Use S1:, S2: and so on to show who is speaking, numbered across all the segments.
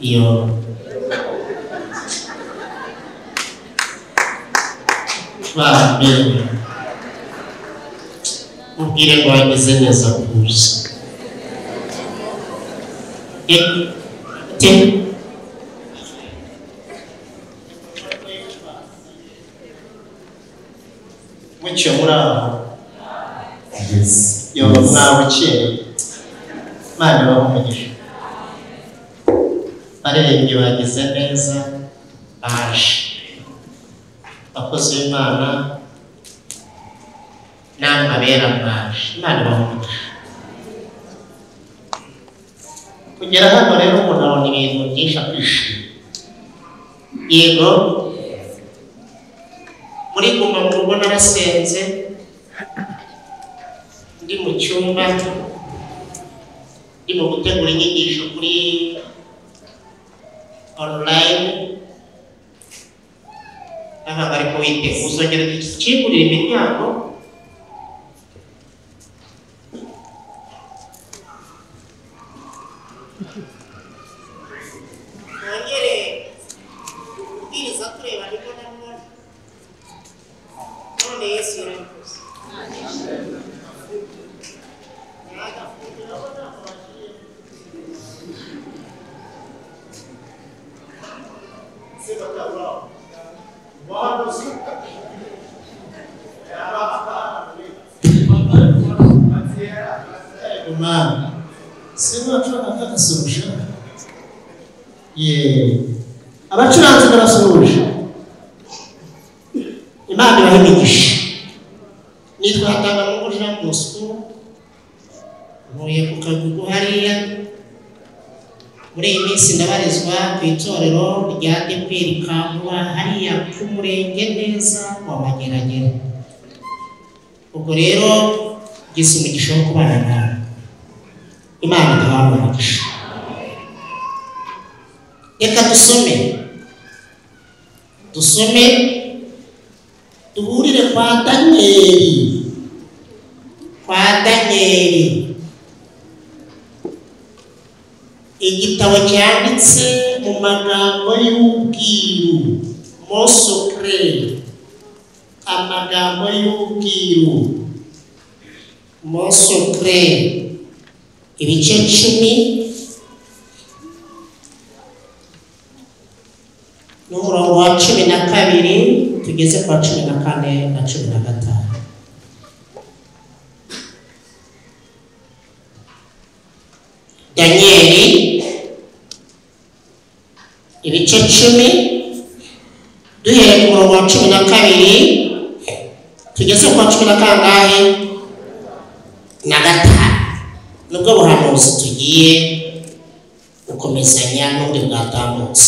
S1: Iyo bamenye mubwire ngo wagize neza kuza. Mucyo muri aho yo mwabukeye, Imana ibahe umugisha. Baririmbyi bagize neza baje, abakozi b'Imana namwe abera mwaje, Imana ibahe umugisha. Kugera hano rero umuntu abona ibintu byinshi akwishima. Yego, muri guma mu rugo narasenze, ndi mu cyumba ndimo gutegura inyigisho kuri online, ntabwo ariko wite uzongera ukingurira imiryango. Twongere kubwiriza tureba ariko nanone none Yesu yarabikoze. Umwana sinabacuranga kagasurusha, ye abacuranzi barasuhuje. Imana ibahe imigisha. Nitwa Hatangamungu Jean Bosco, ntuye ku Kagugu hariya. Muri iyi minsi ndabarizwa ku itorero rya ADEPR Kankuba hariya ku murenge neza wa Mageragere. Ubwo rero ngize umugisha wo kubana nawe, Imana iduhaye umugisha. Reka dusome duhurire kwa Danieli, kwa Danieli, igitabo cyanditse mu magambo y'ubwiru, mosokre, amagambo y'ubwiru, mosokre, ibice 10 n'umurongo wa 12 tugeze kwa 14 na 15. Danieli ibice 10 duhereye ku murongo wa 12 tugeze kwa 15 na 5. Nubwo buhanuzi tugiye gukomezanya n'ubundi bwatambutse.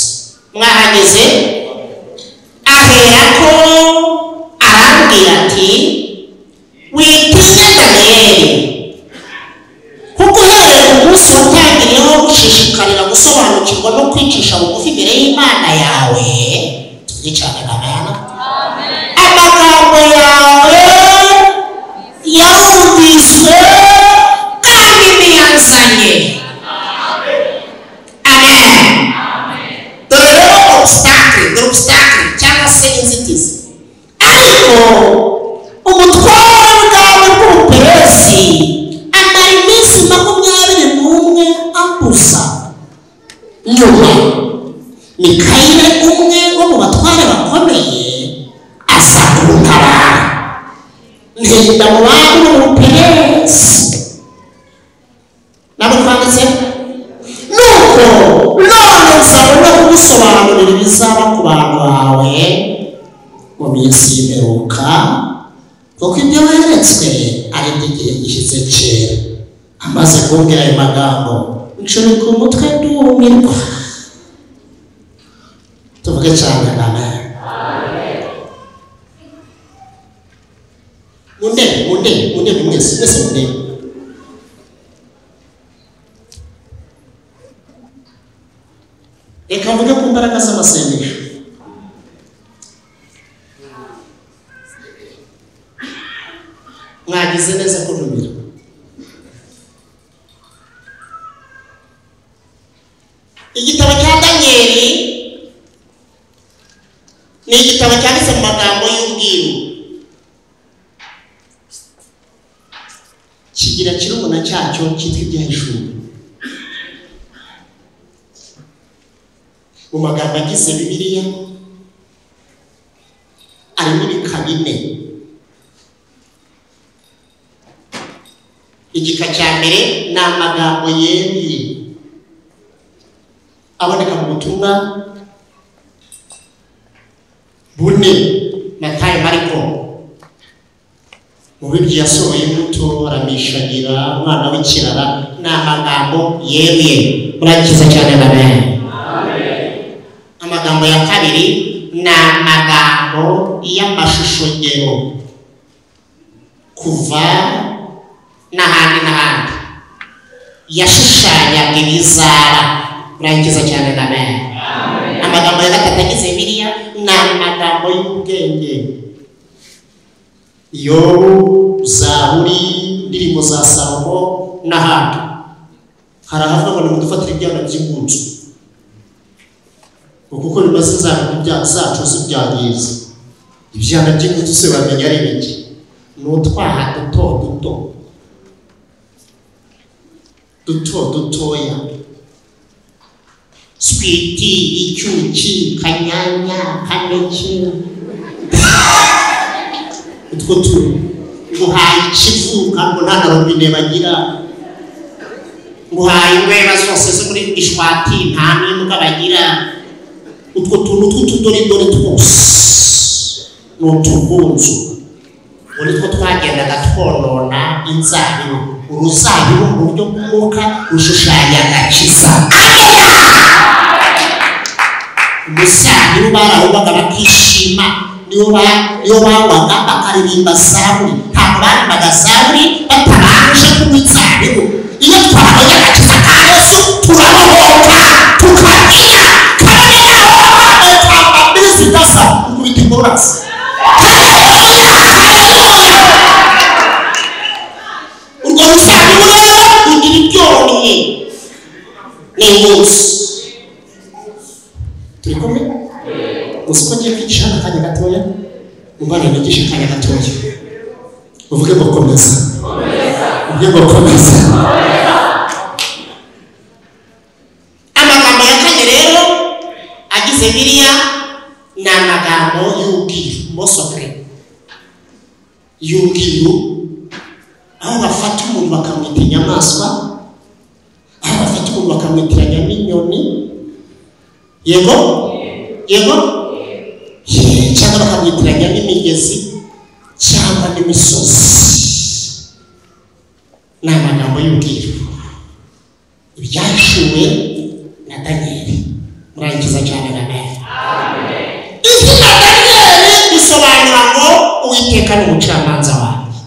S1: Mwahageze? Aherako arambwira ati witinya Danieli, kuko uhereye ku munsi watangiriyeho gushishikarira gusobanukirwa no kwicisha bugufi imbere y'Imana yawe. Tuvuge cyane amen. Amagambo yawe yarumviswe kandi ntiyanzanye. Amen. Dore rero obstacle, dore obstacle cyangwa se inzitizi. Ariko umutware w'ubwami bw'Ubuperesi amara iminsi 21 ambuza. Nyuma Mikayile umwe wo mu batware bakomeye aza kuntabara, ntinda mu bami b'Ubuperesi. Ntabwo twanditse? Nuko none nzabona kugusobanurira ibizaba ku bantu bawe mu minsi y'imperuka, kuko ibyo weretswe ari iby'igihe gishyitse kera. Amaze kumbwira ayo magambo nshurika umutwe ndumirwa. Tuvuge cyane amen. Mundebe, mundebe, mundebe mwese, mwese mundebe. Reka mvuge ku mbaraga z'amasengesho. Mwagize neza kuntumira. Igitabo cya Daniyeli ni igitabo cyanditse mu magambo y'ubwiru, kigira kirumuna cyacyo cyitwa Ibyahishuwe. Mu magambo agize Bibiliya arimo ibika bine. Igika cya mbere ni amagambo yeruye aboneka mu butumwa bune, Matayo, Mariko. Mu bibyi yasohoye imbuto, aramishagira umwana w'ikirara, ni amagambo yeruye. Murakiza cyane, amen. Amagambo ya kabiri ni amagambo y'amashusho ngero, kuva n'ahandi n'ahandi, yashushanyaga ibizaba. Murakiza cyane, amen. Amagambo ya gatatu agize Bibiliya ni amagambo y'ubwenge, Yobu, Zaburi, indirimbo za Salomo n'ahandi. Hari ahavuga ngo nimudufatire ibyana by'ingunzu, kuko bimaze inzara zacu zibyangiza. Ibyana by'ingunzu se bamenya ari biki? Ni utwaha duto duto duto dutoya, switi, icyuki, kanyanya, kaneke, utwo tuntu. Nguhaye ikivuka ngo nta na robine bagira, nguhaye ingweba zose zo muri ishwati nta n'imbwa bagira. Utwo tuntu tw'utudoridori twose ni utugunzu, muri two twagendaga twonona inzabibu. Uruzabibu mu buryo bw'umwuka rushushanya agakiza. Umuzabibu barawubaga bakishima, niyo banywaga bakaririmba zaburi. Ntabwo baririmbaga zaburi batabanje kunywa inzabibu. Iyo twabonye agakiza ka Yesu turabohoka, tukabyina, kandi naho mbili zidasa ukubita ingorasi. Urwo ruzabibu rero rugira ibyonnyi n'inguzi. Turi kumwe? Uzi ko ngiye kwigisha hano akanya gatoya? Umwana nigisha akanya gatoya. Uvuge ngo komeza. Uvuge ngo komeza. Amagambo ya kane rero agize Bibiliya ni amagambo y'ubwiru, mosokre. Y'ubwiru, aho bafata umuntu bakamwita inyamaswa, aho bafata umuntu bakamwitiranya n'inyoni, yego yego, cyangwa bakamwitiranya n'imigezi cyangwa n'imisozi. Ni amagambo y'ubwiru, ibyahishuwe na Daniyeli. Murakiza cyane, amen. Izina Daniyeli bisobanura ngo Uwiteka ni umucamanza wanjye.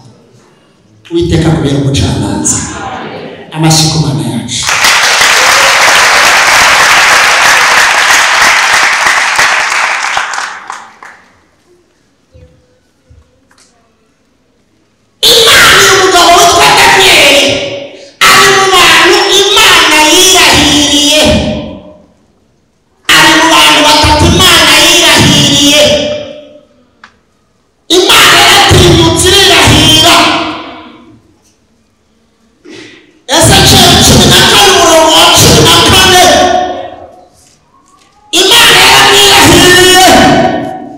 S1: Uwiteka kubera umucamanza. Amashyi ku Mana yacu. Imana umugabo witwa Daniyeli ari mu bantu Imana yirahiriye, ari mu bantu batatu Imana yirahiriye. Imana yaratinyutse irirahira. Ezekiyeli 14 umurongo wa 14, Imana yaramwirahiriye.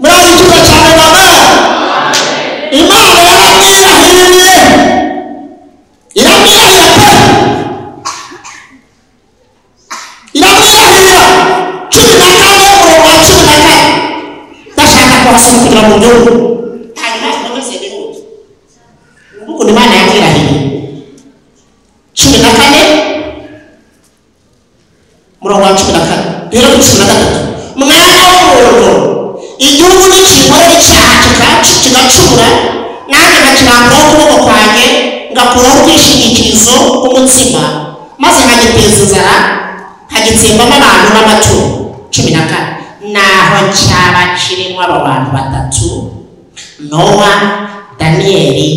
S1: Murabikiza cyane, amen. Imana yaramwirahiriye, iramwirahira pe, iramwirahira. 14 umurongo wa 14, ndashaka kuhasoma kugira ngo mbyumve, hanyuma nkomeze nihute. Ukuntu Imana yamwirahiriye. 14 umurongo wa 14 duhera kuri 13. Mwana w'umuntu, igihugu nikinkorera icyaha kigacumura, nanjye nkakiramburaho ukuboko kwanjye ngakuraho ubwishingikirizo bw'umutsima, maze nkagiteza inzara, nkagitsembamo abantu n'amatungo. 14, naho cyaba kirimo abo bantu batatu, Nowa, Daniyeli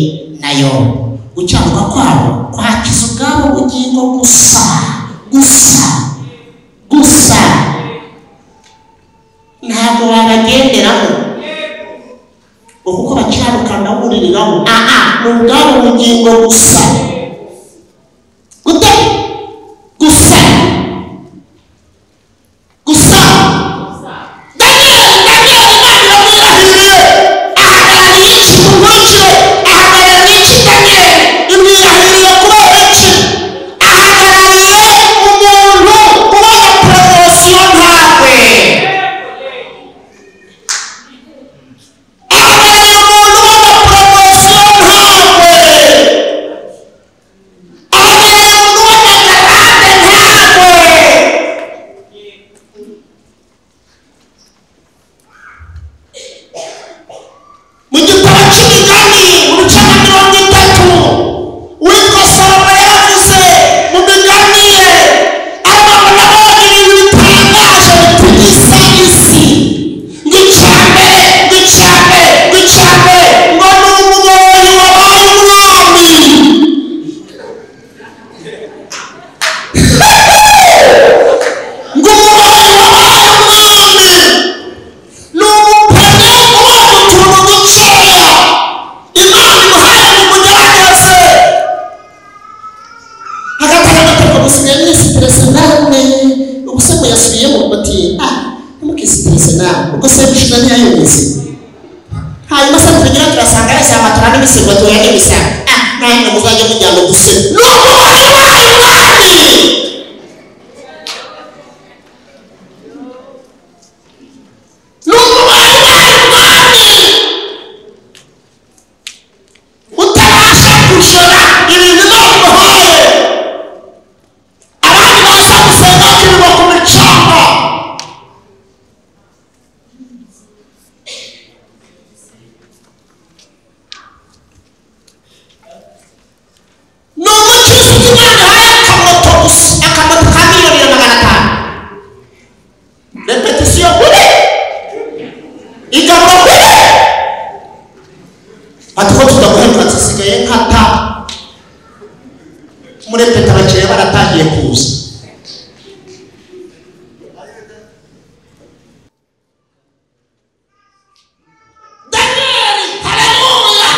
S1: na Yobu. Gucyanuka kwabo kwakiza ubwabo bugingo gusa gusa gusa. ugenderamo ngo kuko bakiranuka ndawuririraho. Aha ni ubwabo bugingo gusa gute gusa gusa. Daniel Imana iramwirahiriye, ahagarariye iki? Mukurikire, ahagarariye iki? Daniel imwirahiriye kubera iki? Ahagarariye umuntu ubona poromosiyo ntawe, ahagarariye umuntu ubona poromosiyo ntawe, ahagarariye umuntu ubona garade ntawe. Mu gitabo cy'imigani mu bice nka 30 uwitwa Salomo yaravuze mu migani ye, aravuga ngo nabonye ibintu bitangaje bitigisa isi, ngo icya mbere ngo icya mbere ngo icya mbere ngo ni umugoyi wabaye umwami. Ngo umugoyi wabaye umwami ni umupene ubona utuntu dukeya Imana imuhaye ngo umugerageze. Hagati aho amategeko musigaye mwisiterese namwe, ubuse muyasubiyemo bati ah ntimukisiterese namwe, ubwo se bushize ntiyayumvise. Hanyuma se tugira turasanga yose amatora n'ibisigo tuya n'ibisanga, ah namwe muzajya mujyana udusebe. Ni umugoyi wabaye umwami. Ni umugoyi wabaye umwami utabasha kujora ibintu Imana imuhaye. Abandi baza gusenga bakirirwa ku micanga. Ni umukirisitu Imana ihaye akamoto gusa, akamoto ka 1,500,000, repetisiyo kuri igaburo kuri ati ko tudaguhemuka zisigaye nkata murepeta, abakiriya baratangiye kuza. Daniel, haleluya!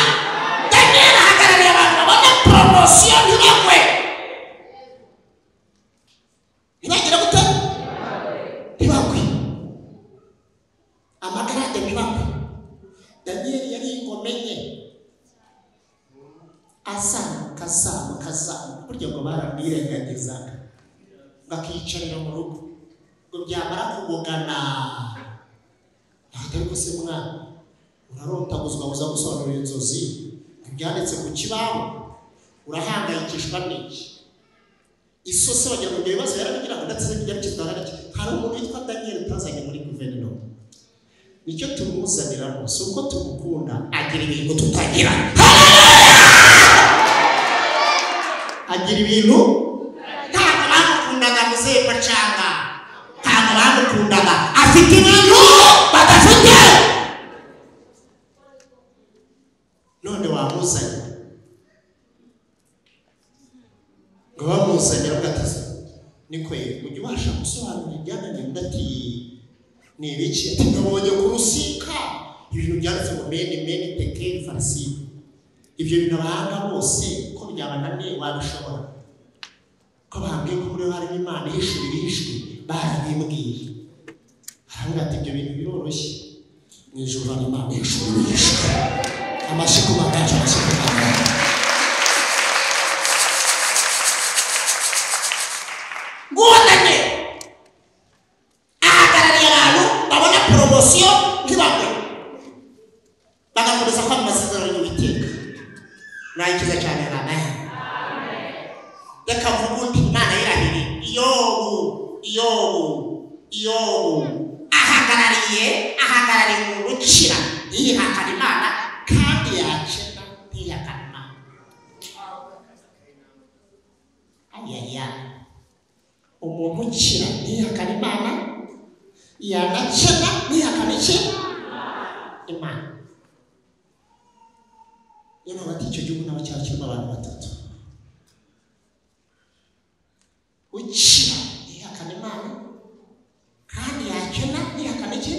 S1: Daniel ahagarariye abantu babona poromosiyo ntibagwe, ntibagire gute? Ntibagwe, amagarade ntibagwe. Daniel yari ingoma enye, azamuka azamuka azamuka, burya ngo baramwirengagizaga ngo akiyicarira mu rugo, ngo byamara kugogana ahita ariko se mwana urarotaguzwa uza gusobanura inzozi ibyanditse ku kibaho, urahangayikishwa n'iki? Isose wagira ngo ibyo bibazo yarabigiraga ndetse byarikizwa n'iki? Hari umuntu witwa Daniel utazanye muri guverinoma, nicyo tumuzaniramo, si uko tumukunda, agira ibintu tutagira, agira ibintu. Ntabwo bamukundaga muzehe Pacanga, ntabwo bamukundaga, afite ibintu badafite. None wamuzanye ngo bamuzanye aravuga ati niko ye ujya ubasha gusobanura ibyananiye? Undi ati ni ibiki? Ati nabonye ku rusika ibintu byanditse ngo mene mene tekeri farasi, ibyo bintu abahanga bose ko byabananiye wabishobora? Ko bambwiye ko muri bo harimo Imana ihishura ibihishwe, barabimbwiye. Aravuga ati ibyo bintu biroroshye, mu ijuru hari Imana ihishura ibihishwe. Amashyi ku magacu, amashyi ku magacu. Nguwo Daniel ahagarariye abantu babona poromosiyo ntibagwe, bagakomeza kwamamaza amasezerano y'Uwiteka. Nayikiza cyane, amen. Reka mvuge undi Imana yirahiriye, Iyobu, Iyobu, Iyobu ahagarariye umuntu ukira ntiyihakane Imana, kandi yakena ntiyihakane Imana. Ayaya, umuntu ukira ntiyihakane Imana, yanakena ntihakane iki? Imana. Niyo mpamvu ati icyo gihugu nabo cyaba kirimo abantu batatu, ukira ntihakane Imana, kandi yakena ntihakane iki?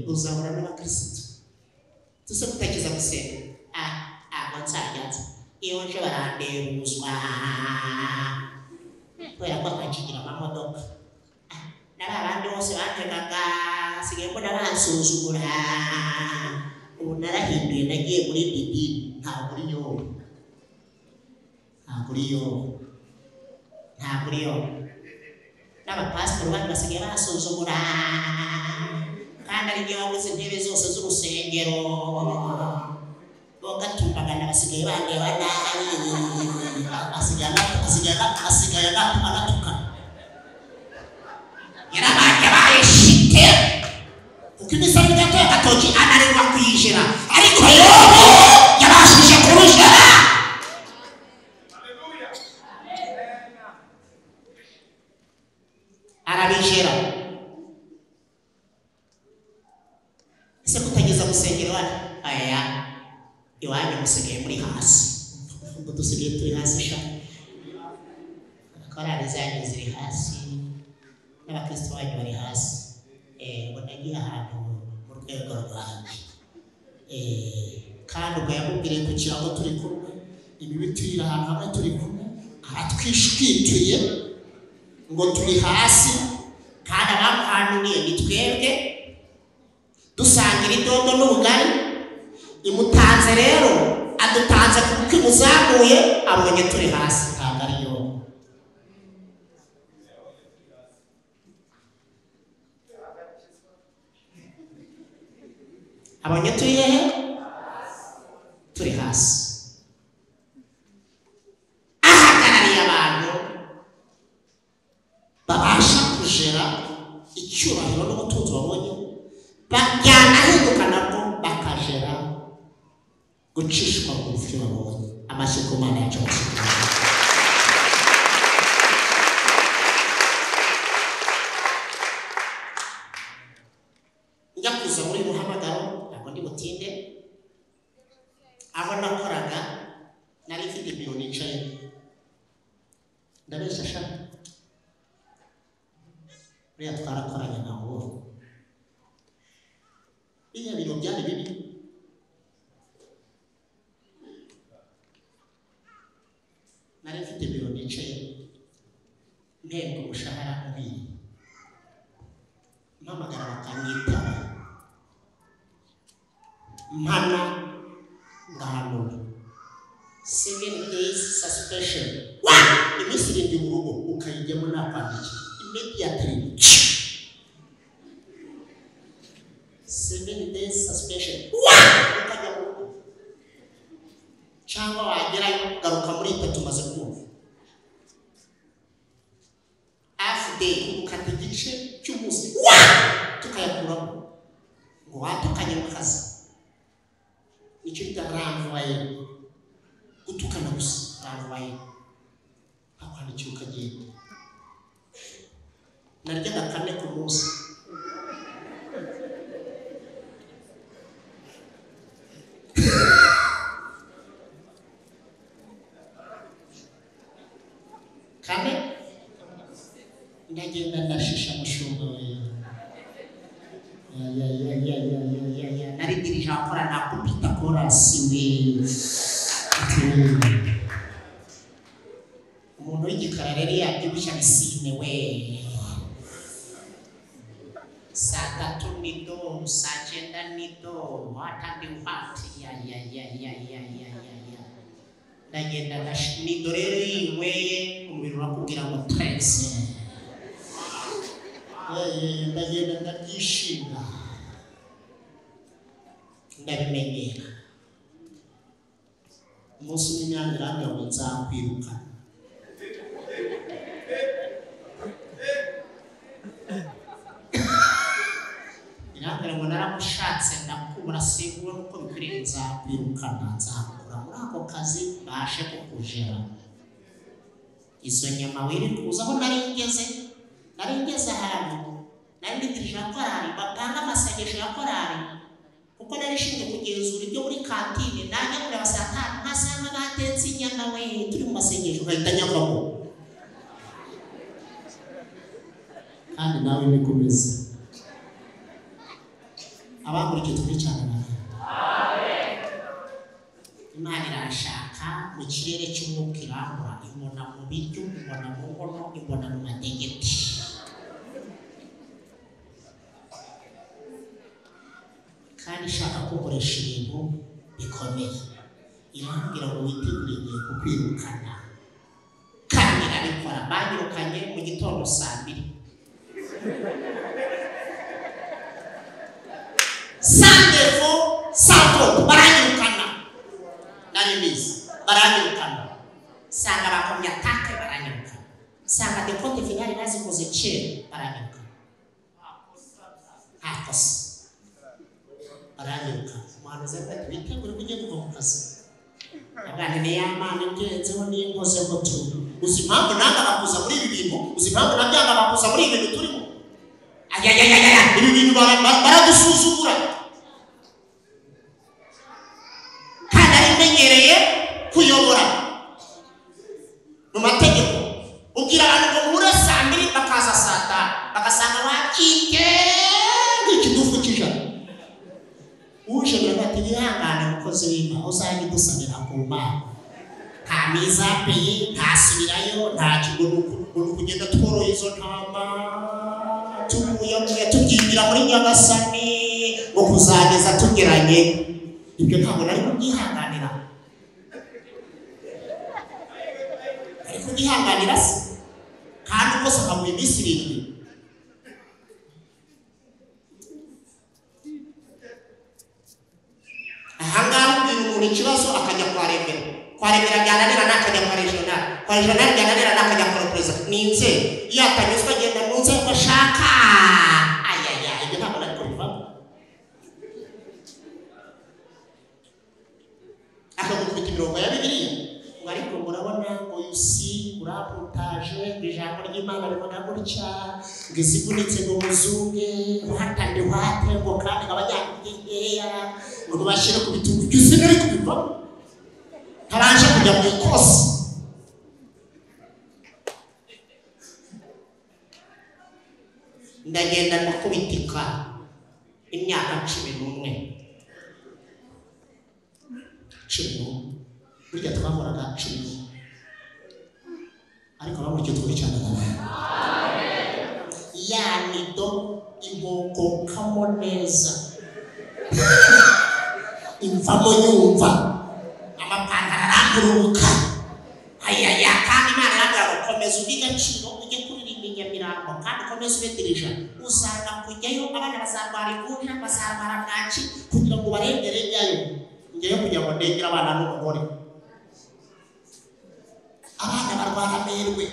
S1: Uzahura n'abakristo tuse kutakiza gusenga. Ngo nzajya iyo nje barandebuzwa kubera ko ntakigira amamodoka. Na ba bandi bose bantegaga nsigaye mbona bansuzugura. Ubu narahinduye nagiye muri Didi. Ntabwo uri Yobu, ntabwo uri Yobu, ntabwo uri Yobu. N'abapasitori bandi basigaye basuzugura, kandi ari byo waguze intebe zose z'urusengero. Bogatumbagana basigaye bandeba nabi, asigaye anatukana. Yarabanje bayishite kuko imisoro gato y'agatoki ananirwa kuyijera, ariko Yobu yabashije kurujera. Arabijera. Ese kutageza gusengera iwanyu? Aya iwanyu musigaye muri hasi. Ubwo dusigaye turi hasi sha, korali zanyu ziri hasi n'abakristo banyu bari hasi. Ngo nagiye ahantu mu rwego rwanjye. Kandi ubwo yamubwiriye ku kirago turi kumwe, imibi tuyiri ahantu hamwe turi kumwe, aratwishwituye ngo turi hasi, kandi abamuhanuriye ni twebwe dusangira idodo n'ubugari. Imutanze rero adutanze kuko imuzamuye abonye turi hasi. Ntabwo ari yo. Abonye turi hehe? Turi hasi. Ahagarariye abantu babasha kujera icyubahiro n'ubutunzi babonye, byanahinduka nabwo bakajera gucishwa bugufi babonye. Amashyi ku Mana yacu, amashyi ku Mana. Njya kuza muri muhamagaro, ntabwo ndi butinde. Aho nakoraga nari mfite biro nicaye, ndabeshya sha, buriya twarakoranye na wowe. Biriya biro byari bibi. Nari mfite biro nicaye, mpembwa umushahara nkwiye, mpamagara bakanyitaba, mpana ngahanura. 7 days suspension. Iminsi 7 mu rugo ukayijyamo nakwandikiye immediately. 7 days suspension. Ukajya mu rugo cyangwa wagerayo garuka muri 3 maze kumva. Half day ukata igice cy'umunsi tukayakuramo ngo watukanye mu kazi. Nicyo bita renvoyer, gutukana gusa, renvoyer, akwandikira ukagenda. Naryaga 4 ku munsi. Kane ndagenda ndashisha mushumba we. Ya naridirije akora nakupita korasi we. Umuntu w'igikara rero yabyibushye abisine we. Saa 3 nido, saa 9 nido, watandi wati ya ya ya ya ya ya ya ya. Ndagenda nido rero yinyweye umubiri urakubwira ngo treze. Ndagenda ndabyishima, ndabimenyera. Umunsi umwe Imana irambwira ngo nzakwirukana. Irambwira ngo naramushatse ndakubura sinkubona uko bikwiriye, nzakwirukana, nzakura muri ako kazi mbashe kukujera. Izo nyama wirikuza aho nari ngeze ahantu nari ndidirije korali, bapanga amasengesho ya korali, kuko nari nshinzwe kugenzura ibyo muri kantine. Najya kureba saa 5 nkasanga batetse inyama we, turi mu masengesho nkahita nyavamo. Kandi nawe nikomeza. Abamurikiye twicarana. Imana irashaka mu kirere cy'umwuka irambura, imbona mu biryo, imbona mu nkono, imbona mu madegeti. Kandi ishaka kunkoresha ibintu bikomeye. Irambwira ngo witegure igihe kukwirukana. Kandi irabikora. Banyirukanye mu gitondo saa 2. Sandevo santo baranyirukana. Nari mbizi baranyirukana. Sanga bakomye atake baranyirukana. Sanga dekote finale nazikoze kera baranyirukana. Nta kosa. Baranyirukana. Umuhanuzi ati witegure ko ugiye kuva mu kazi. Abana ni ya Mana ngenzeho n'inkoze ngo tu. Uzi impamvu nangaga kuza muri ibi bintu? Uzi impamvu nabyangaga kuza muri ibi bintu turimo? Ayayayaya, ibi bintu baradusuzugura. Kandi ari menyereye kuyobora mu mategeko. Ubwira abantu ngo muhure saa 2 bakaza saa 5, bagasanga wakibye nk'ikidufu cy'ijana. Uje bati bihangane mukozi w'Imana, uzajya udusabira ku Mana. Nta mizapeye, ntasubirayo, nta kigo ni ukugenda tworoye izo ntama tubuyabuya tubyigira muri Nyagasani ngo kuzageza tugeranye. Ibyo ntabwo nari kubyihanganira. Nari kubyihanganira se? Kandi rwose akamuha iminsi 7. Ahangaha ubwira umuntu ikibazo akajya kwa Remera. Kwa Remera byananirana akajya kwa Regional. Kwa Regional byananirana akajya kwa Perezida. Ni inzego. Iyo atanyuzwe agenda mu nzego ashaka. Ayaya, ibyo ntabwo nari kubivamo. Akagukubita imirongo ya Bibiliya. Ngo ariko murabona ngo yusi uraputaje ngo ijambo ry'Imana rivuga gutya, ngo izivunitse ngo muzunge, uhatande uhate ngo kandi ngo abanyantege nkeya ngo mubashyire ku bitugu. Ibyo sinari kubivamo. Ntabanje kujya mu ikosi. Ndagenda ndakubitika imyaka 11. 11. Burya twahoraga 11. Ariko bamurike twicarana nawe. Ya nido inkokokamo neza. Imvamo nyumva. Amapantaro aranguruka. Ayaya, kandi Imana irambwira ngo komeza uhe agaciro ujye kuririmba i Nyamirambo kandi ukomeze ube dirija. Uzanga kujyayo abana bazarwara imvunja, bazarwara bwaki kugira ngo barengere njyayo. Njyayo kugira ngo ndengere abana n'umugore. Abana barwara amerwe.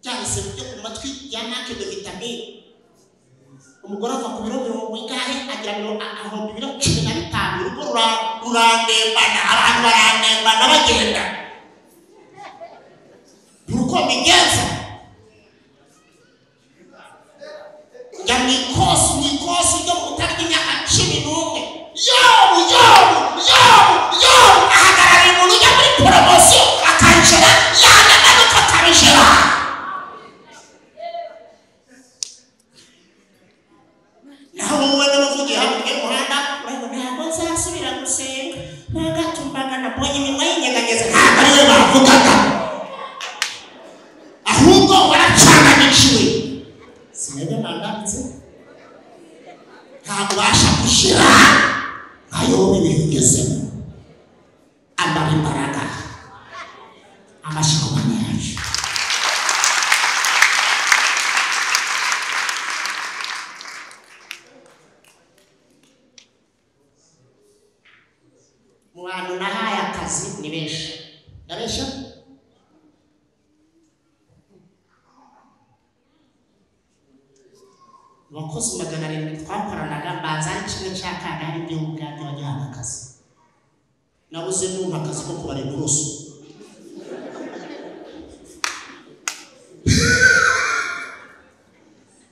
S1: Byahise byo ku matwi ya manque de vitamine. Umugore ava ku biro 40 agira ahomba ibiro 15. Urugo rurandembana, abantu barandembana bagenda. Uko mbigenza njya mu ikosi ryo mu butare bw'imyaka 11. Yobu yobu yobu yobu ahagarariye umuntu ujya muri poromosiyo akayishora yanananutse akabishora. Naho wowe n'abavugiye hakurya y'umuhanda urabona ntabwo nzasubira gusenga ntagatumbaga nabonye iminwa y'inyeganyeza. Ntabwo ariwe bavugaga, ahubwo waracanganyikiwe. Sinebwe nandanditse ntabwo ubasha gushyira nka Yobu ibihe ugezemo. Ambara imbaraga, amashyi ku Mana yacu. Mu bantu nahaye akazi ni benshi. Ndabeshya? Abakozi 700 twakoranaga mbanza ari kimwe cya kangahe ibyo ubwanjye wagihaga akazi. Nabuze numpa akazi ko kubara inturusu.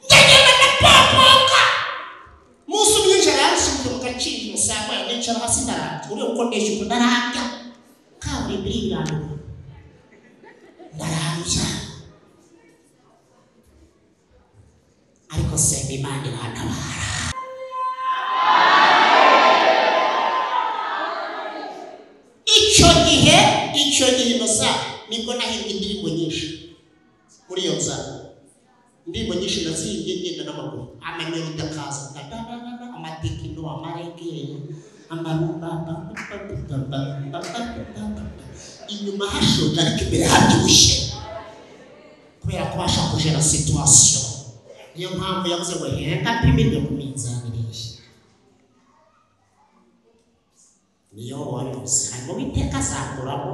S1: Ndagenda ndapopoka. Munsi umwinjira yanshinze mu gakinjiro saa moya nicara hasi ndarambya. Ureba uko ndeshya uko ndarambya. Kaburimbo iri irandura. Ndarambya. Ariko senga Imana irantabara. Nibwo nahimbye indirimbo nyinshi muri iyo nzara. Indirimbo nyinshi nazihimbye ngenda n'amaguru. Amanyoni akaza, amatekino, amarege, amarumba, inyuma hashonje ariko imbere habyibushye, kubera ko basha kujera situation. Niyo mpamvu yavuze ngo henda pimirwe ku minzani ireshya. Niyo wabivuze. Hanyuma Uwiteka azakuramo,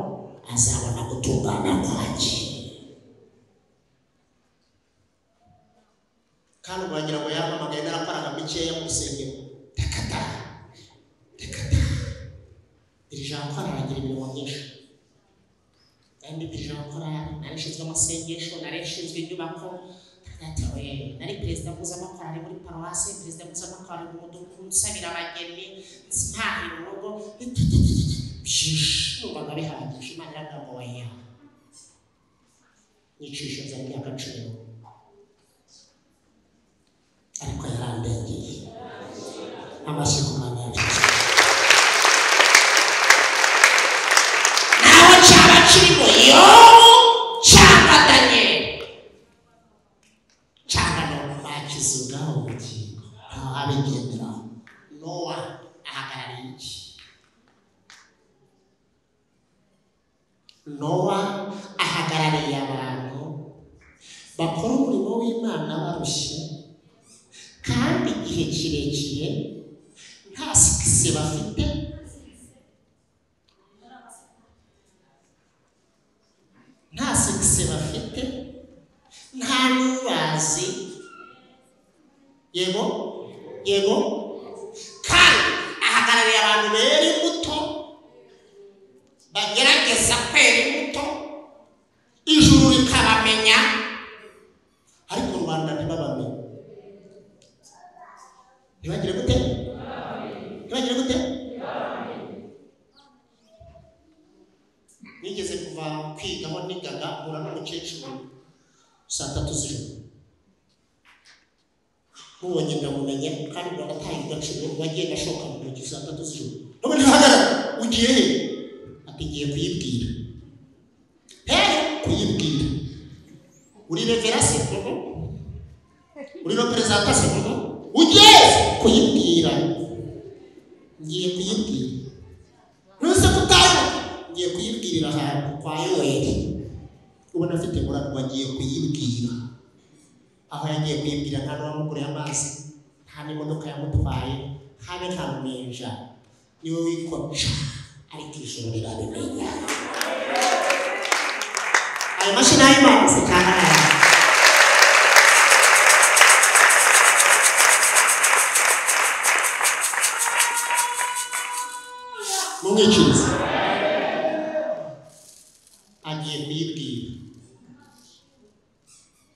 S1: azabona gutungana kwanjye. Kandi wagira ngo yampamagaye narakoraga mikeya mu rusengero. Takata takata, dirija korali agira imirimo myinshi. Nari dirija korali, nari nshinzwe amasengesho, nari nshinzwe inyubako, nari perezida mpuzamakorali muri paruwasi, perezida mpuzamakorali mu mudugudu, nsabira abageni, ntahira urugo, byinshi numvaga bihagije. Imana iravuga ngo oya, nyicisha inzara imyaka 10, ariko yarandengeye. Amashyi ku Mana yacu. Naho cyaba kirimo Yobu cyangwa Daniyeli cyangwa Nowa, bakize ubwabo ubugingo, ntawabigenderaho. Nowa ahagarariye iki? Nowa ahagarariye abantu bakora umurimo w'Imana barushye kandi igihe kirekire nta sikisi bafite, nta sikisi bafite, nta n'ubazi. Yego yego. Kandi ahagarariye abantu bera imbuto, bagerageza kwera imbuto, ijuru rikabamenya ariko rubanda ntibabamenye. Ntibagire gute? Ntibagire gute? Nigeze kuva kwiga aho nigaga, mpura n'umukecuru saa 3 z'ijoro. Mubonye ndamumenye, kandi ubwo nataye agaciro, wagenda ashoka mu ntoki saa 3 z'ijoro. None ntihagarara, ugiye he? Ati ngiye kuyibwira. Hehe, kuyibwira. Uri reverase? Uri representase? Ugiye kuyibwira. Ngiye kuyibwira. Nuse kutayo, ngiye kuyibwirira ahantu kwa Yoweri. Ubona afite murarwa, agiye kuyibwira. Aho yagiye kuyibwira nta n'uwamuguriye amazi, nta n'imodoka yamutwaye, habe nta ruminja. Niwe wikoca, ariko ijoro rirabimenya. Ayo mashini y'Imana se cyane. Mumwikirize. Agiye kuyibwira.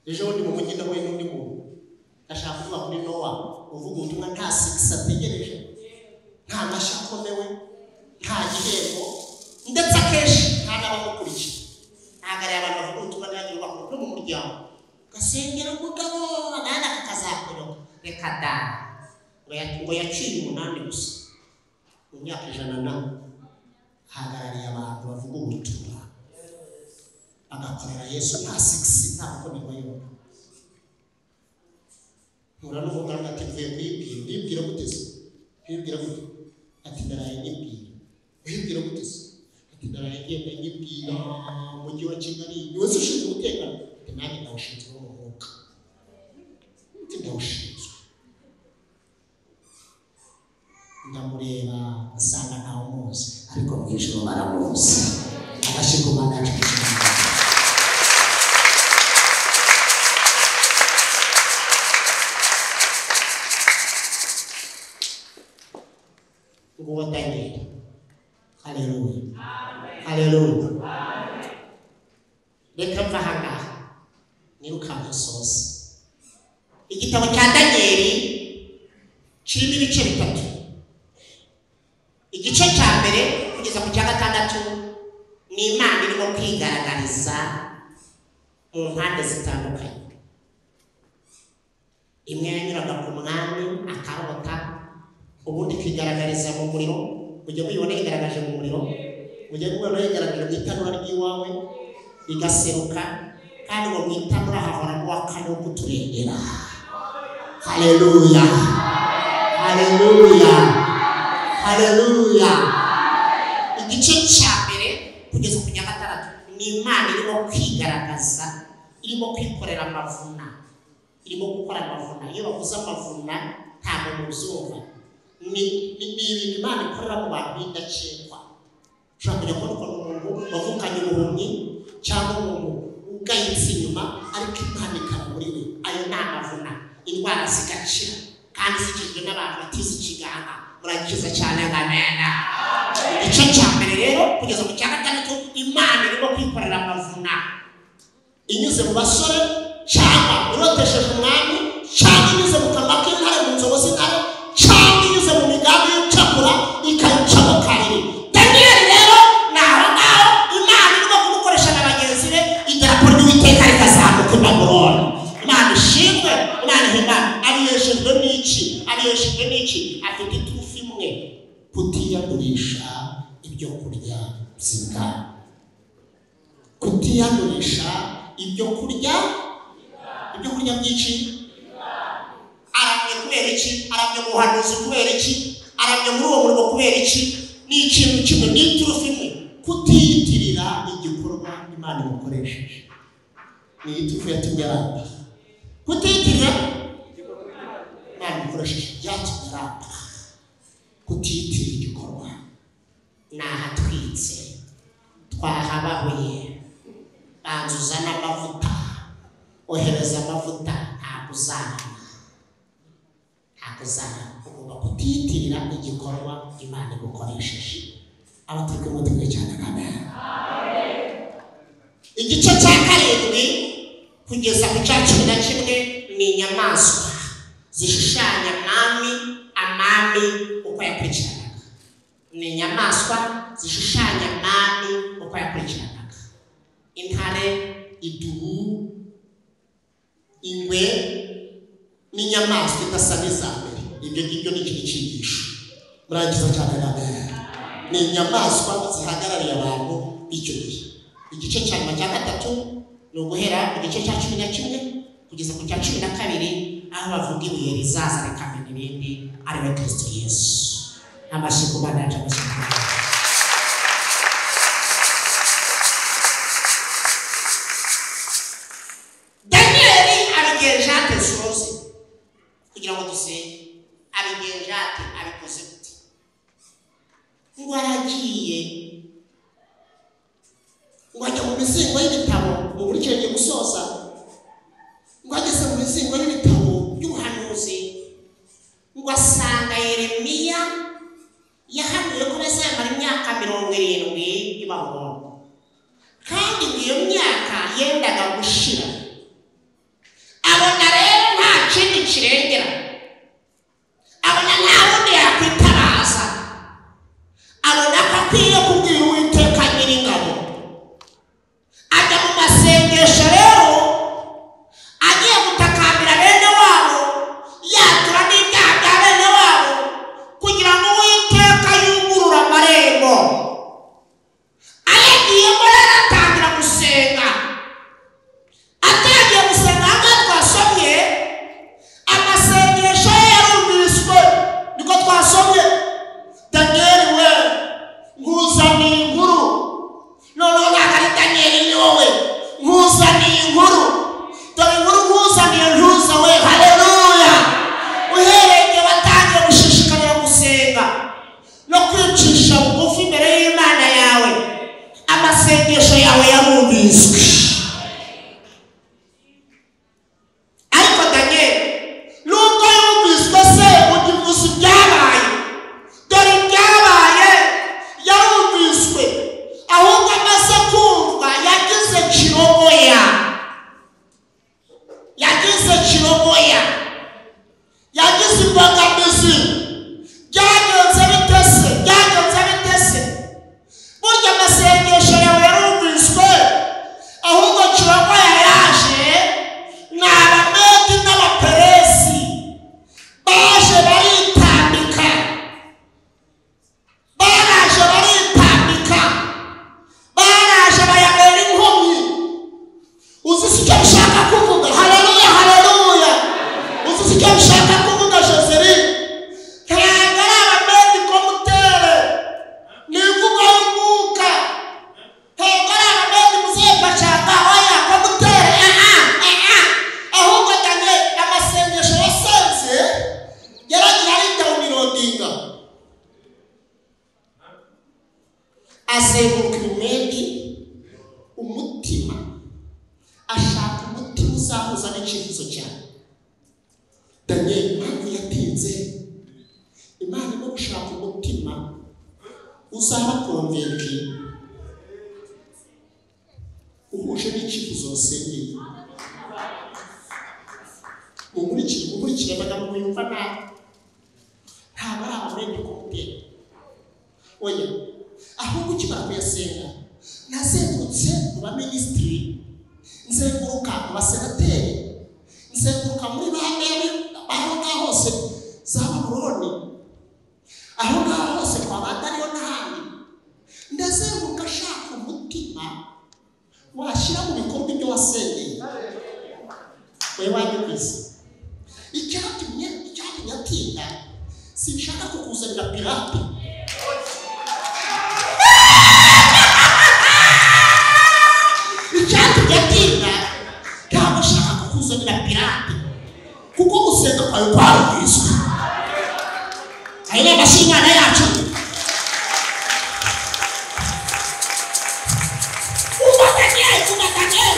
S1: Ejo bundi mu mujyi nahuye n'undi muntu. Ndashaka kuvuga kuri Nowa, uvuga ubutumwa nta sikisi ategereje, nta mashyi akomewe, nta gihembo, ndetse akenshi nta n'abamukurikiye. Ntahagarariye abantu bavuga ubutumwa ntihagire ubakuru no mu muryango. Gasengera umugabo, agahanda kakazakuyoka. Reka da. Ngo yaciye 8 gusa mu myaka 100 na. Ahagarariye abantu bavuga ubutumwa, agakorera Yesu nta sikisi, nta gukomerwa yombi. Mpura n'umugabo ati mvuye kuyibwira. Uyibwira gute se? Uyibwira gute? Ati naraye nyibwira. Uyibwira gute se? Ati naraye ngenda nyibwira mu mujyi wa Kigali. Ni wese ushinzwe umutekano? Ati nanjye ndawushinzwe wo mu mwuka. Ati ndawushinzwe. Ndamureba nsanga ntawumuzi, ariko mu ijuru baramuzi. Amashyi ku Mana yacu. Nguwo Daniyeli. Haleluya. Haleluya. Reka mva aha ngaha nirukanka nsoze. Igitabo cya Daniyeli kirimo ibice 3. Igice cya mbere kugeza ku cya 6 ni Imana irimo kwigaragariza mu mpande zitandukanye. Imwe yanyuraga ku mwami akarota, ubundi kwigaragariza mu muriro. Mujye muyibona yigaragaje mu muriro, mujye mubona yigaragaje mu itanura ry'iwawe, Igaseruka kandi ngo mwita murahahora mu wa kane wo kuturengera. Haleluya, haleluya, haleluya. Igice cya mbere kugeza ku cya gatandatu ni Imana irimo kwigaragaza, irimo kwikorera amavuna, irimo gukora amavuna. Iyo bavuze amavuna ntabwo mubyumva, ni ibintu Imana ikorera mu bantu b'indakekwa. Ushobora kujya kubona ukuntu umuntu wavukanye ubuhumyi cyangwa umuntu ugayitse inyuma, ariko Imana ikaba muri we. Ayo ni amavuna, indwara zigakira kandi zikijwe n'abantu batize ikiganga. Murakiza cyane, amen. Igice cya mbere rero kugeza ku cya gatandatu Imana irimo kwikorera amavuna inyuze mu basore, cyangwa irotesheje umwami, cyangwa inyuze mu kanwa k'intare, mu nzobo z'intare, cyangwa inyuze mu migambi y'icakura ikayicamo kabiri. Daniyeli rero ni aho ngaho Imana irimo kumukoresha na bagenzi be, idarapo ry'Uwiteka rikazamuka i Babuloni. Imana ishimwe, Imana ihimbawe. Abiheshejwe n'iki? Abiheshejwe n'iki? Afite iturufu imwe, kutiyandurisha ibyo kurya by'ibwami, kutiyandurisha ibyo kurya, ibyo kurya byinshi. Aramye kubera iki? Aramye mu buhanuzi kubera iki? Aramye muri uwo murimo kubera iki? Ni ikintu kimwe, ni iturufu imwe, kutiyitirira igikorwa Imana imukoresheje. Ni iturufu yatumye aramba. Kutiyitirira Imana imukoresheje byatumye aramba. Kutiyitirira igikorwa. Nahatwitse, twahabahuye, banzuza n'amavuta, ohereza amavuta, ntabwo uzarama, ntabwo uzarama. Ugomba kutiyitirira igikorwa Imana igukoresheje. Abaturi kumwe twe cyane, amen. Igice cya karindwi kugeza ku cya 11 ni inyamaswa zishushanya amami, amami uko yakurikiranaga. Ni inyamaswa zishushanya amami uko yakurikiranaga. Intare, idubu, ingwe n'inyamaswa idasa n'iza mbere. Ibyo ngibyo ni ikindi cyigisho. Murangiza cyane, amen. Ni inyamaswa zihagarariye abantu b'icyo gihe. Igice cya nyuma cya gatatu ni uguhera ku gice cya 11 kugeza ku cya 12, aho bavuga ibuye rizaza rikamena ibindi, ari we Kristo Yesu. Amashyi ku Mana yacu, amashyi ku Mana. Daniyeli abigenje ate? Soze kugira ngo dusenge. Abigenje ate? Abikoze gute? Ngo aragiye, ngo ajya mu mizingo y'ibitabo. Mu buryo ngiye gusoza, ngo ageze mu mizingo y'ibitabo by'ubuhanuzi, ngo asanga Yeremiya yahanuye ko bazamara imyaka 70 i Babuloni, kandi ngo iyo myaka yendaga gushira. Abona rero nta kindi kirengera, abona nta wundi yakwitabaza, abona ko akwiye kubwira Uwiteka Nyiringabo. Ajya mu masengesho rero, agiye gutakambira bene wabo, yatura n'ibyaha bya bene wabo, kugira ngo Uwiteka yugurure amarembo. Ayagiyemo rero atangira gusenga. Atangiye gusenga, aha ngaha twasomye amasengesho Icyo nshaka kuvuga Joseline, ntabwo ari abamedi komutere, ni imvugo y'umwuka. Ntabwo ari abamedi muzefashaka oya komutere, ahubwo Daniel amasengesho yasenze yaragira ari dawunirodinga, azenguruka ibimedi umutima, ashaka umutima uzahuza n'icyifuzo cyawe. Daniel impamvu yatinze, Imana irimo gushaka umutima uzaba konvenki uhuje n'icyifuzo wasengeye. Munkurikire amagambo muyumva nabi, ntabwo ari abamedi kumutera, oya, ahubwo ukimara kuyasenga nazengurutse mu baminisitiri, nzenguruka mu basenateri, nzenguruka muri ba meya aho ngaho hose za Babuloni, aho ngaho hose kwa ba Dariyo n'ahandi, ndazenguruka ashaka umutima washyira mu bikorwa ibyo wasengeye. Wowe wanyumvise? Icyatumye atinda, sinshaka kukuzanira pirate. Icyatumye atinda, ntabwo nshaka kukuzanira pirate, kuko gusenga kwawe kwarumviswe. Ayo ni amashyi Imana yacu.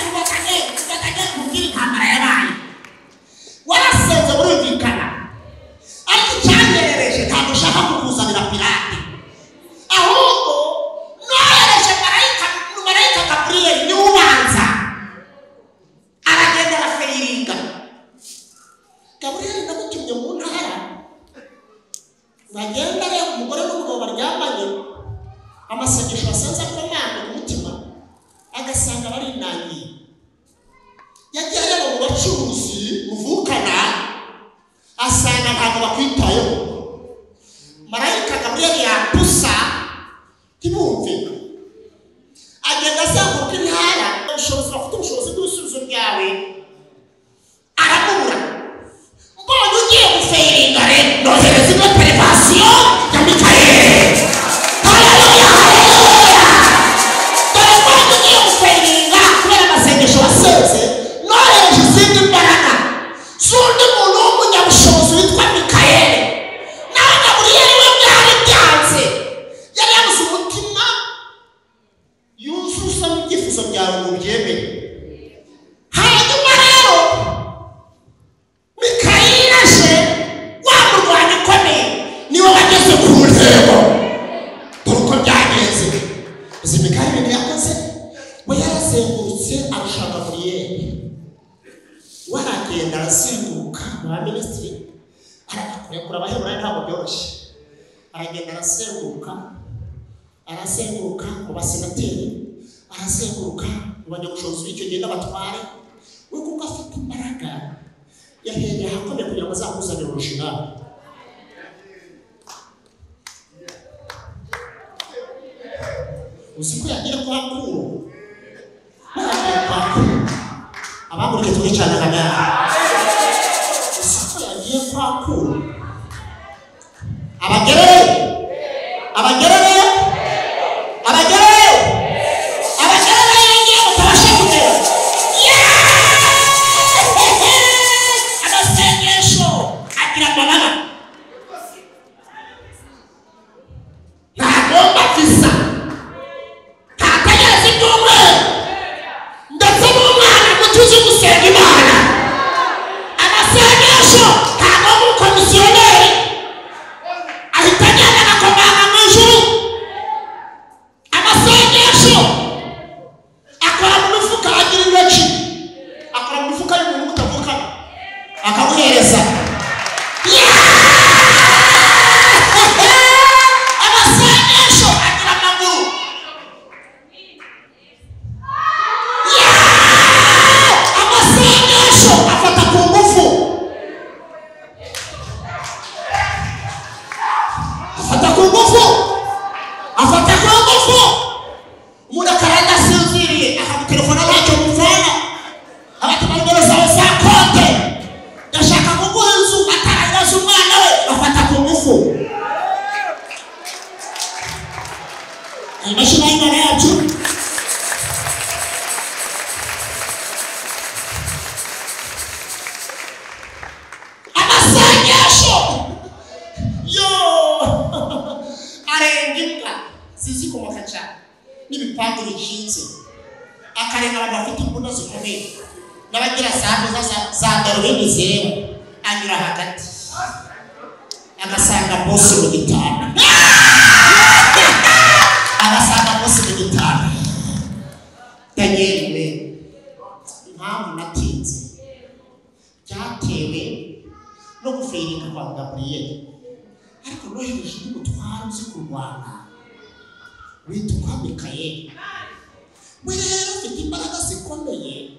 S1: Ubatanye kubwira intambara yabaye. Warasenze burumvikana, ariko icyanyerereje ntabwo nshaka kukuzanira pirate, ahubwo nohereje marayika Gaburiyeli, niwe ubanza aragenda arafeririga. Gaburiyeli ndamutumye mu ntara, bagenda areba umugore n'umugabo baryamanye, amasengesho asanze akomanga ku mutima, agasanga barinangiye. Yagiye areba mu bacuruzi muvukana, asanga ntabwo bakwitayeho. Marayika Gaburiyeli yapusa ntibumve, agenda azenguruka intara, ubushobozi bafite ubushobozi bw'ibisubizo byawe, aramubura. Mbonye ugiye guferinga rero, nohereza ino perivasiyo ya Mikayeli. Haleluya, haleluya! Dore mbonye ugiye guferinga kubera amasengesho wasenze, nohereje izindi mbaraga z'undi muntu w'umunyabushobozi witwa Mikayeli. Nawe Gaburiyeli we byari byanze, yari yabuze umutima yuzuzamo ibyifuzo byawe ngo ubyemere. Hanyuma rero Mikayeli aje, wa murwanyi ukomeye, niwe wageze ku ntego. Dore uko byagenze. Uzi Mikayeli ibintu yakoze? We yarazengurutse arusha Gaburiyeli. We aragenda arazenguruka mu baminisitiri, kurekura abaheburayo ntabwo byoroshye. Aragenda arazenguruka, arazenguruka mu basenateri, arazenguruka mu banyabushobozi b'icyo gihe n'abatware. We kuko afite imbaraga, yahereye ahakomeye kugira ngo azakuzanire orojinali. Uzi ko yagiye kwa Kuro? Yagiye kwa Kuro. Abamurikiye twicarana nawe. Uzi ko yagiye kwa Kuro? Abagerere, abagerere, abagerere, abagerere yongeye mutabasha kugera. Amasengesho agira amababa. Ntagomba visa, ntategereza ibyumweru, ndetse n'umwana muto uzi gusenga Imana. Amasengesho ntagomba umukomisiyoneri, ahita agenda agakomanga mu ijuru. rukinze, akarenga abantu bafite imbunda zikomeye n'abagira za darubindi zireba, anyura hagati agasanga bosi mu gitanda, agasanga bosi mu gitanda. Daniel we, impamvu natinze byatewe no guferinga kwa Gabriel, ariko nohereje undi mutware uzi kurwana witwa Mikayeli. We rero afite imbaraga zikomeye,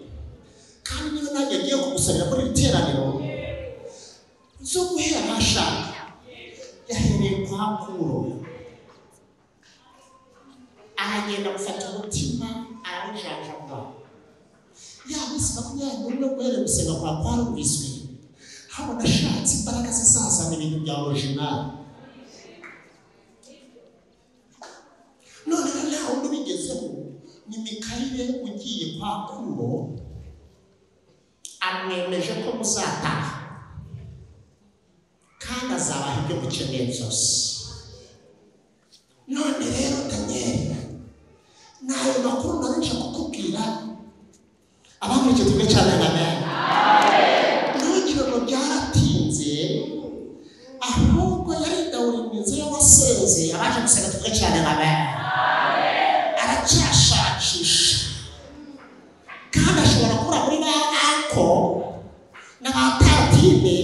S1: kandi niba nanjye agiye kugusabira muri iri teraniro zo guhera ahashaka, yahereye kwa Kuro, aragenda gufata umutima arawujanjagura. Ya minsi 21 guhera gusenga kwa kwarumviswe, habona ashatse imbaraga zizazana ibintu bya original. None rero nta wundi ubigezeho, ni Mikayile ugiye kwa Kuro, amwemeje ko muzataha kandi azabaha ibyo mukeneye byose. None rero Daniel, n'ayo makuru nari nje kukubwira, abakurikiye tuvuge cyane amen. Ntugire ngo byaratinze, ahubwo yaridawuriminze y'abasenze, abaje gusenga tuvuge cyane amen. Aracyashakisha, kandi ashobora kubura muri ba anko na ba tantine,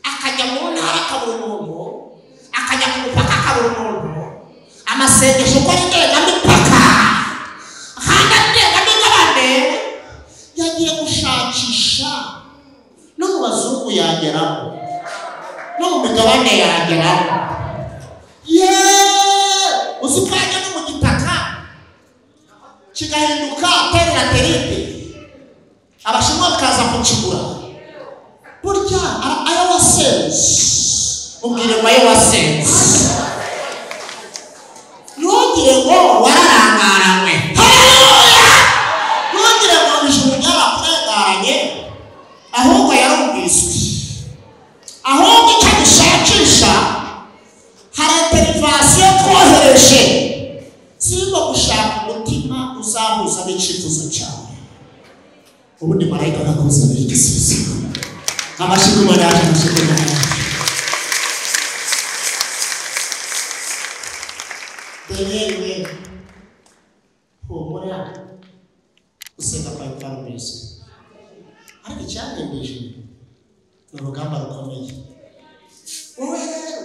S1: akajya mu ntara akabura umuntu, akajya ku mupaka akabura umuntu. Amasengesho uko ari ndengamipaka kandi ndengamigabane, yagiye gushakisha no mu bazungu yageramo, no mu migabane yageramo. Yeee, uzi ko yajya no mu gitaka kigahinduka terre laterite, abashinwa bakaza kukigura. Burya ayo wasenze, ubwire ngo ayo wasenze, ntugire ngo wararangaranywe. Haleluya! Ntugire ngo ijuru ryarakurengaranye, ahubwo yarumviswe. Ahubwo icyo gishakisha, hari interivasiyo twohereje zirimo gushaka umutima uzahuza n'icyifuzo cyawe, ubundi marayika akakuzanira igisubizo. Amashyi y'Imana yaje, amashyi y'Imana yaje. Daniel we, humura, gusenga kwawe kwarumviswe. Ariko icyantembeje ni urugamba rukomeye. Wowe rero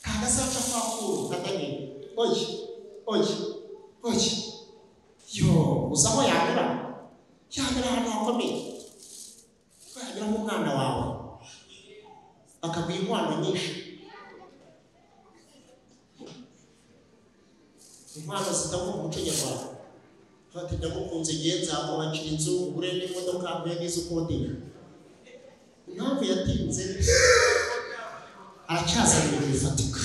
S1: ntabwo azaca kwa Kuro nka Daniel. Oye, oye, oye, yo, uzi aho yanyura? Yanyura ahantu hakomeye. Yanyura nk'umwana wawe, bakaguha inkwano nyinshi, inkwano zitangwa mu muco nyarwanda. Bati ndagukunze ngiye nzakubakira inzu, ugure n'imodoka, nguhe n'izo ukodesha. Impamvu yatinze, aracyazana ibintu bifatika.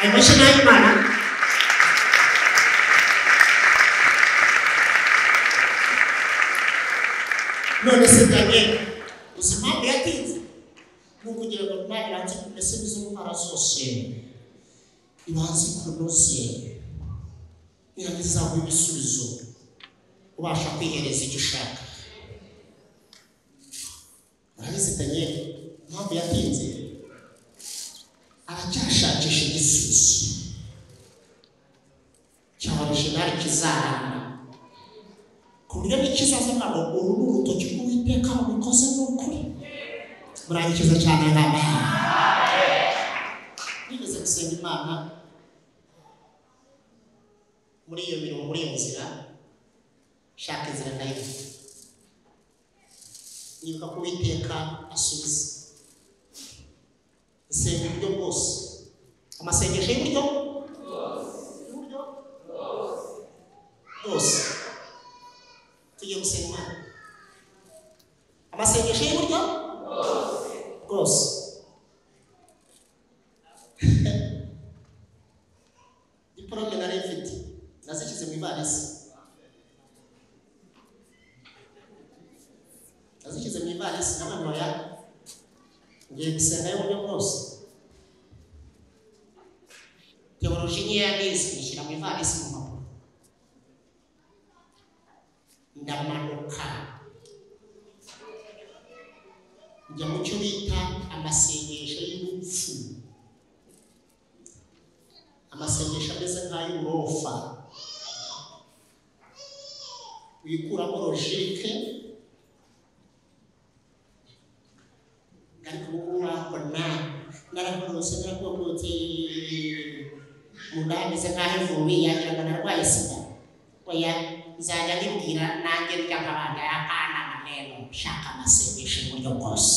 S1: Ayo mashyi ni ay'Imana. None se Daniel, uzi impamvu yatinze? Ni ukugira ngo Imana ibanze kumesa izo ntwara zose, ibanze ikunoze, nirangiza izaguha ibisubizo, ubasha kwihereza icyo ushaka. Urabizi Daniel, impamvu yatinze, aracyashakisha igisubizo cya original kizaramba, ku buryo n'ikizaza ngo uru ni urutoki rw'Uwiteka rubikoze ni ukuri. Murangikiza cyane amen. Nigeze gusenga Imana muri iyo mirongo, muri iyo nzira, shaka inzira ndayibona, nibuka ko Uwiteka asubiza. Nsenga uburyo bwose, amasengesho y'uburyo bwose. Tugiye gusenga Imana, amasengesho y'uburyo bwose. Diporome nari mfite nazishyize mu ivarisi, nazishyize mu ivarisi n'abantu baya Teoloji nkeya nize nyishyira mu ivarisi mu mpapuro, ndamanuka njya mu cyo bita amasengesho y'ubupfu, amasengesho ameze nk'ay'uburofa, wikuramo logike. Ariko ubu wakona narahorose narakokotse mu nda hameze nk'aho ivubi, yagira ngo narwaye sida. Oya, nzajya nibwira nanjye ndya nk'abandi akana maneno, shaka amasengesho y'uburyo bwose,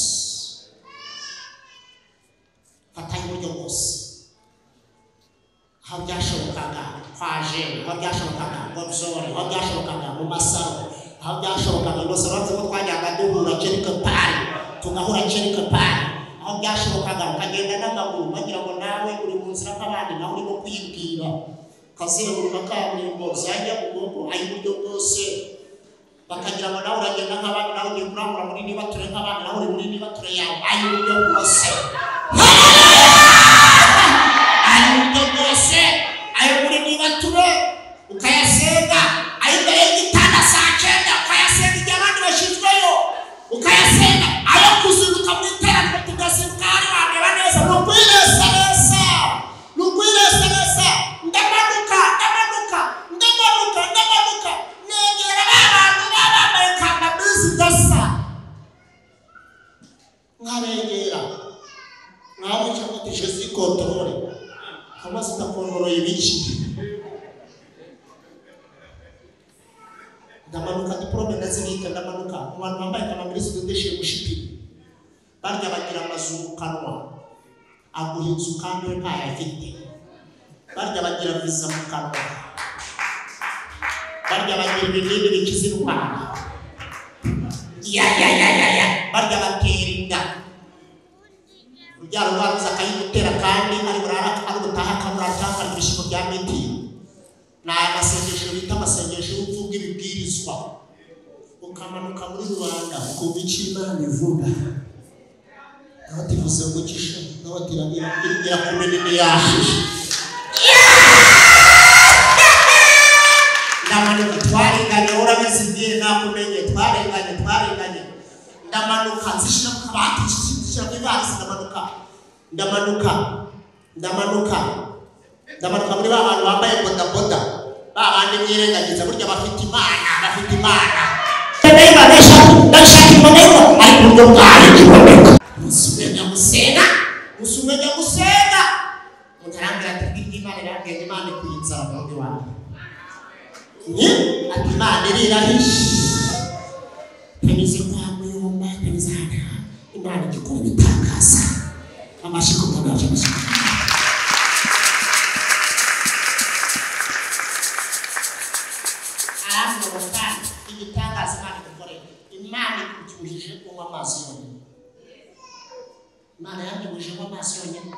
S1: fata y'uburyo bwose. Aho byashobokaga kwaje, aho byashobokaga gobzore, aho byashobokaga mu masaro, aho byashobokaga rwose uretse ko twajyaga duhura quelque part, tugahura quelque part, aho byashobokaga ukagenda n'amaguru bagira ngo nawe uri mu nzira nk'abandi, nawe urimo kuyibwira, ukazenguruka kaburimbo za Nyabugogo ay'uburyo bwose, bakagira ngo nawe uragenda nk'abandi, nawe ugiye kurangura muri nibature nk'abandi, nawe uri muri nibature yawe ay'uburyo bwose, ay'uburyo bwose, ayo muri nibature ukayasenga, ayo imbere y'igitanda saa 9 ukayasenga igihe abandi bashyizweyo ukayasenga, ayo kuzinduka mu iteraniro tugazinduka hari wareba neza, ni ukwiresanesa, ni ukwiresanesa. Ndamanuka ndamanuka ndamanuka ndamanuka negera ba bantu baba bambaye kambambiri zidasa, nkabegera nkabica ngo je suis contrôlé, kama sitakontrola ibiki. Ndamanuka diplome ndazibika, ndamanuka mu bantu bambaye kambambiri zidodesheje mushipiri, barya bagira amazu mu kanwa, aguha inzu kandi we ntayo afite, barya bagira viza mu kanwa, barya bagira ibinini bikiza indwara, ya ya ya ya ya, barya batera inda, urubyaro rwabuze akayigutera kandi ari burara ari gutaha akabura cyangwa akarya ibishyimbo bya miti. Ni aya masengesho bita amasengesho y'ubupfu bw'ibibwirizwa, ukamanuka muri rubanda ukumva icyo Imana ivuga, nawe ati ivuze ngo kisha, nawe ati irakumena imiyashishe. Ndamanuka twarenganye, urabizi ndiye nakumenye, twarenganye twarenganye, ndamanuka nzishyira mu kabati, nzishyira mu ivarisi, ndamanuka ndamanuka ndamanuka ndamanuka muri ba bantu bambaye bodaboda, ba bandi mwirengagiza, burya bafite Imana, bafite Imana. Ndashaka iboneka ariko uburyo bwayo iboneka. Umusumenya gusenga, umusumenya gusenga, umuntu arambwira ati bw'ibyo Imana irambwira, Imana ikwiye inzara mu rugo iwawe. Ni ati Imana irirahishe, tanyuze kwa Muyomba, tanyuze ahantu, Imana igikora ibitangaza. Amashyi ku muntu waje gusenga. Arambwira ngo kandi igitangaza Imana igukoreye, Imana ikubyuhije unywa amazi yonyine. Imana yabyuhije unywa amazi yonyine.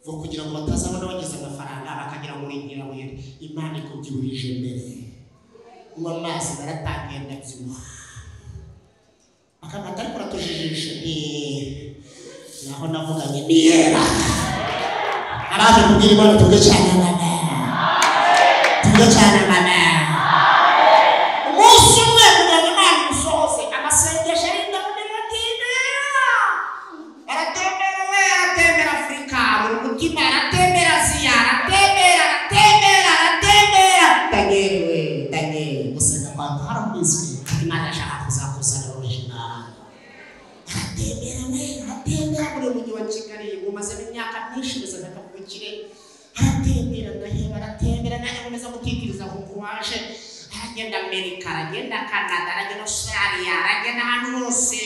S1: Vuga kugira ngo batazabona bagize amafaranga bakagira ngo uri nyirabuye, Imana ikubyuhije mbere. Unywa amazi naratangiye ndabyibuha. Akamata ariko uratujijisha, ni naho navuganye ni yera. Abaje kubwira Imana tuvuge cyane mama, tuvuge cyane mama. Umunsi umwe kugira ngo Imana igusohoze, amasengesho arinda kudinatindira, aratembera we, aratembera Afurika, buri mutima, aratembera Aziya, aratembera aratembera aratembera. Daniel we, Daniel, gusenga kwa twarambizwe, Imana ashaka kuzakuzanira original. Aratembera we, aratembera muri uyu mujyi wa Kigali, umazemo imyaka myinshi meze nk'akavukire, aratembera ndaheba, aratembera nanjye nkomeza gutitiriza kuko waje. Aragenda Amerika, aragenda Canada, aragenda Australia, aragenda ahantu hose,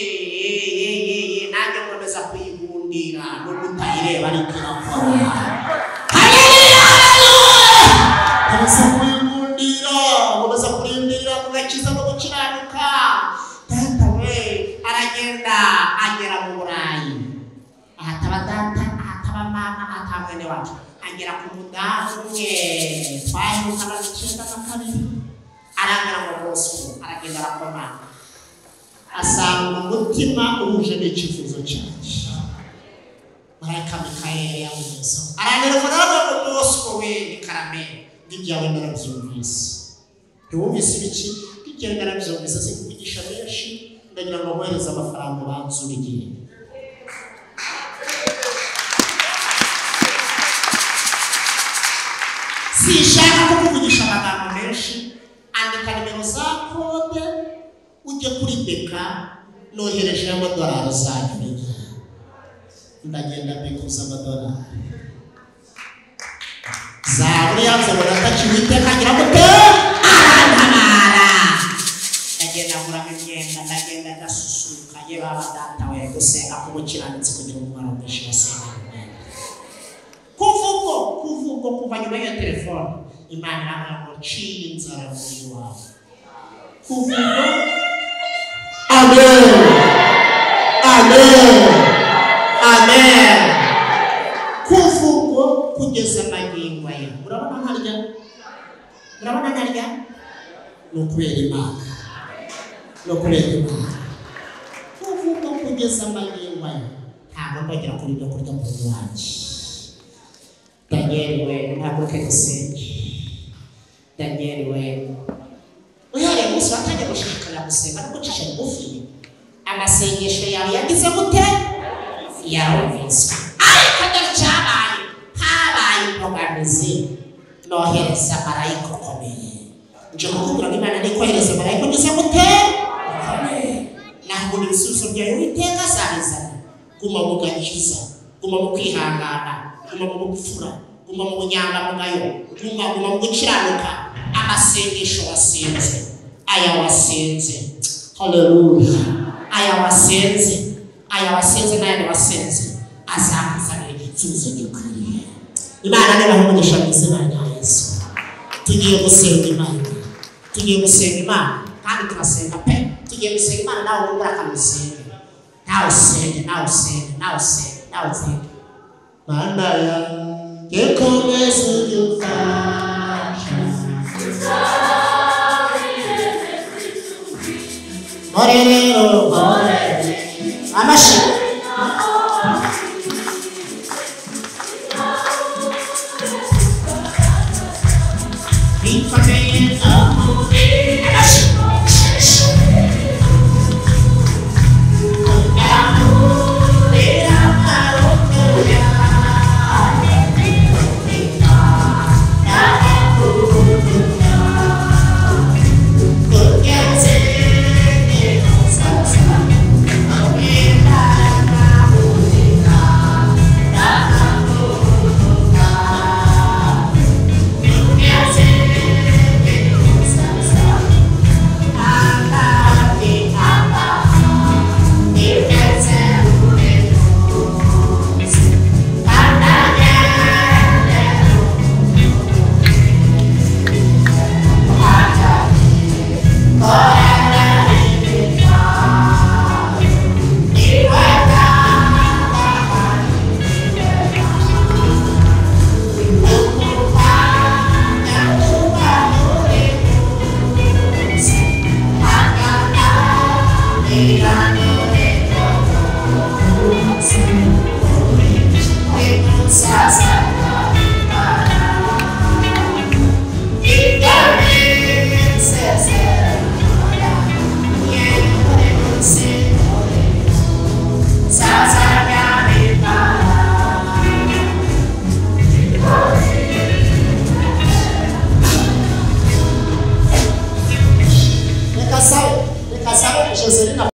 S1: nanjye nkomeza kuyigundira nubwo utayireba ariko irakora. Haleluya, haleluya! Nkomeza kuyigundira, nkomeza kurindira mu gakiza no gukiranuka. Data we aragenda agera mu Burayi, ahataba data, ahataba mama, ahataba mwene wacu, agera ku mudamu umwe twaherukana 92, arangara ngo Bosco, aragenda arakomanga, asanga umutima uhuje n'icyifuzo cyanjye. Marayika Mikayeli yamugezeho arantelefona aravuga ngo Bosco we ni karame, ng'ibyawe narabyumvise. Ntiwumvise ibiki? Ng'ibyawe narabyumvise, sinkuvugisha menshi, ndagira ngo nkohereze amafaranga ubanze urye. Sinshaka kukuvugisha amagambo menshi, andika nimero za kode ujye kuri beka nohereje amadolari uzajya urya. Ndagenda mbikuza amadolari zaburi yanze ngo nataciye Uwiteka agira gute? Arantabara. Ndagenda nguramo imyenda, ndagenda ndasusuruka. Ye baba data we, gusenga k'umukiranutsi kugira umumaro mwinshi basenga imyenda. Kuva ubwo, kuva ubwo, kuva nyuma y'iyo telefone, Imana irambwira ngo nciye inzara muri iwawe. Kuva ubwo, amen, amen, amen. Kuva ubwo kugeza magingo aya, murabona nkarya? Murabona nkarya? Ni ukubera Imana, ni ukubera Imana. Kuva ubwo kugeza magingo aya, ntabwo ndongera kurya ibyo kurya mu rugo iwanjye. Daniel we, ntaguruke dusenge. Daniel we, uhereye umunsi watangiye gushishikarira gusenga no gucisha bugufi, amasengesho yawe yagize gute? Yarumviswe. Ariko dore icyabaye, habaye imbogamizi. Nohereza marayika ukomeye. Nje kukubwira ngo Imana nikohereza marayika ugize gute? Ukomeye. Naho ubundi ibisubizo byawe Uwiteka azabizana. Guma mu gakiza, guma mu kwihangana, guma mu bupfura, guma mu bunyangamugayo, guma guma mu gukiranuka. Amasengesho wasenze, aya wasenze, haleluya, aya wasenze, aya wasenze n'ayandi wasenze azakuzanira igisubizo gikwiriye. Imana nibahe umugisha mu izina rya Yesu. Tugiye gusenga Imana, tugiye gusenga Imana, kandi turasenga pe. Tugiye gusenga Imana, nawe ubura akamusenge, nawe usenge, nawe usenge, nawe usenge, nawe usenge. Mana yanjye komeza ujye umfasha. More rero, amashyi. Bikomeye.